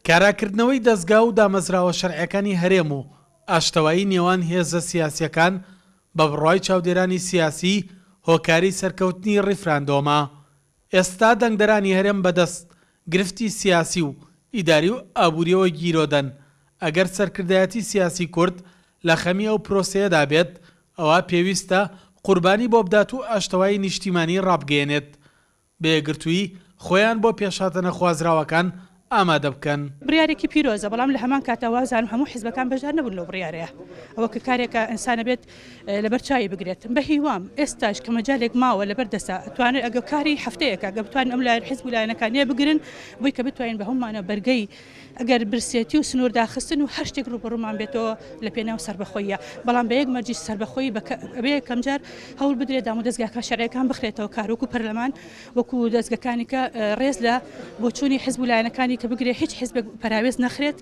کاراکردنەوەی دەزگا و دامەزراوە شەرعیەکانی هەرێم و ئاشتەوایی نێوان هێزە سیاسیەکان بە بڕوای چاودێرانی سیاسی هۆکاری سەرکەوتنی ڕیفراندۆمە. ئێستا دەنگدەرانی هەرێم بەدەست گرفتی سیاسی و ئیداری و ئابوریەوە گیرۆدەن، ئەگەر سەرکردایەتی سیاسی کورد لە خەمی ئەو پرۆسەیەدا بێت ئەوا پێویستە قوربانی بۆ بدات و ئاشتەوایی نیشتیمانی ڕابگەیەنێت بە یەکگرتوویی خۆیان بۆ پێشهاتە نەخوازراوەکان ئامادە بکەن. بڕیارێکی پیرۆزە، بەڵام لە هەمان کاتا وازانم هەموو حیزبەکان بەشدار نەبوون لەو بڕیارەیا. ئەوە کە کارێکە ئینسان ئەبێت لەبەر چاوی بگرێت. بە هیوام ئێستاش کە مەجالێک ماوە لەبەر دەسا ئەتوانێت ئەگە کاری هەفتەیەکە ئەگە بتوانن ئەم لایەن حیزب و لایەنەکان یە بگرن بۆی کە بتوانین بە هەموومانە بەرگەی ئەگەر برسێتی و سنوور داخستن و هەر شتێک ڕووبەڕوومان بێتەوە لە پێناو سەربەخۆییە بەڵام بە یەک مەرجیش سەربەخۆیی بە ئەبێ یەکەمجار هەوڵ بدرێت دامودەزگاکان شەرعیەکان بخرێتەوە کار وەکو پەرلەمان وەکو دەزگەکانی کە ڕێز لە بۆچوونی حزب و لایەنەکانی کە بگرێت هیچ حزبێک پەراوێز نەخرێت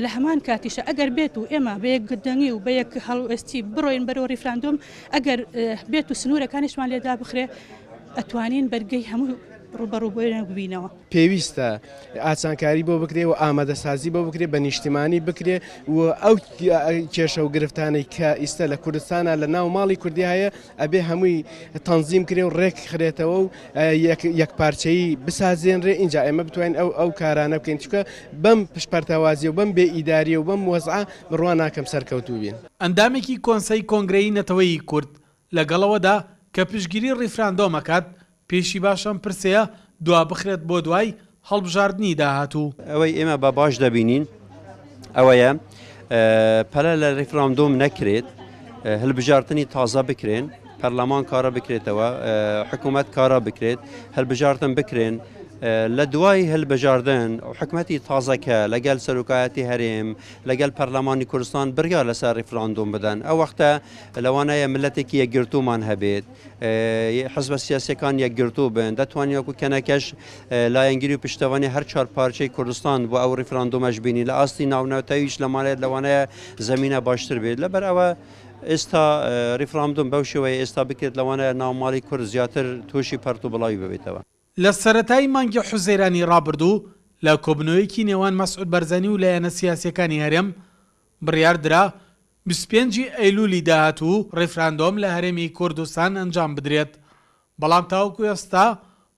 لە هەمان کاتیشە ئەگەر بێت و ئێمە بە یەک دەنگی و بە یەک هەڵوێستی بڕۆین بەرەو ڕیفراندۆم ئەگەر بێت و سنوورەکانیشمان لێدا بخرێ ئەتوانین بەرگەی هەموو ڕووبەڕووبوونەوەیەک ببینەوە. پێویستە ئاسانکاری بۆ بکرێ و ئامادەسازی بۆ بکرێ بە نیشتیمانی بکرێ و ئەو کێشە و گرفتانەی کە ئیستا لە کوردستانە لە ناو ماڵی کوردی هەیە ئەبێ هەمووی تەنزیم کرێ و ڕێک خرێتەوە و یەکپارچەیی بسازێنرێ ئینجا ئێمە بتوانین ئەو ئەو کارانە بکەین چونکە بەم پشپەرتەوازی و بەم بێ ئیداری و بەم وەزعە بڕوا ناکەم سەرکەوتوو بین. ئەندامێکی کۆنسەی کۆنگرەی نەتەوەیی کورد لەگەڵ ئەوەدا کە پشتگیری ڕیفراندۆم ئەکات، پێیشی باشە ئەم پرسەیە دوابخرێت بۆ دوای هەڵبژاردنی داهاتوو. ئەوەی ئێمە بە باش دەبینین ئەوەیە پەلە لە ریفراندۆم نەکرێت، هەلبژارتنی تازە بکرێن، پەرلەمان کارە بکرێتەوە، حکوومەت کارا بکرێت، هەلبژارتن بکرێن، لە دوای هەلبژاردن حکومەتی تازەکە لەگەل سەرۆکایەتی هەرێم لەگەل پەرلەمانی کوردستان بڕیار لەسەر ریفراندۆم بدەن ئەو وەختە لەوانەیە ملەتێکی یەکگرتوومان هەبێت. حزبە سیاسیەکان یەکگرتوو بن، دەتوانین وەکو کەنەکەش لایەنگیری و پشتەوانی هەر چوار پارچەی کوردستان بۆ ئەو ڕیفراندۆمەش بینی لە ئاستی ناونەتەویش لەمانەیە لەوانەیە زەمینە باشتر بێت لەبەر ئەوە ئێستا ڕیفراندۆم بەو شێوەیە ئێستا بکرێت لەوانەیە ناوماڵی کورد زیاتر تووشی پەرت و بڵاوی ببێتەوە. لە سەرەتای مانگی حوزەیرانی ڕابردوو لە کۆبنەوەیەکی نێوان مەسعود بەرزانی و لایەنە سیاسیەکانی هەرێم بڕیار درا 25 ی ئەیلولی داهاتوو ڕیفراندۆم لە هەرێمی کوردستان ئەنجام بدرێت، بەڵام تاوەکو ئێستا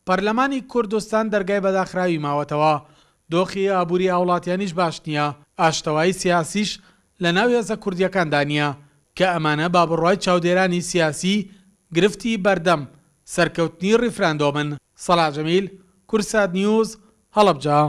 پەرلەمانی کوردستان دەرگای بەداخراوی ماوەتەوە، دۆخی ئابوری هاوڵاتیانیش باش نییە، ئاشتەوایی سیاسیش لەناو هێزە کوردییەکاندا نییە، کە ئەمانە بە بڕوای چاودێرانی سیاسی گرفتی بەردەم سەرکەوتنی ڕیفراندۆمن. سەڵاح جەمیل، کوردسات نیوز، هەڵەبجە.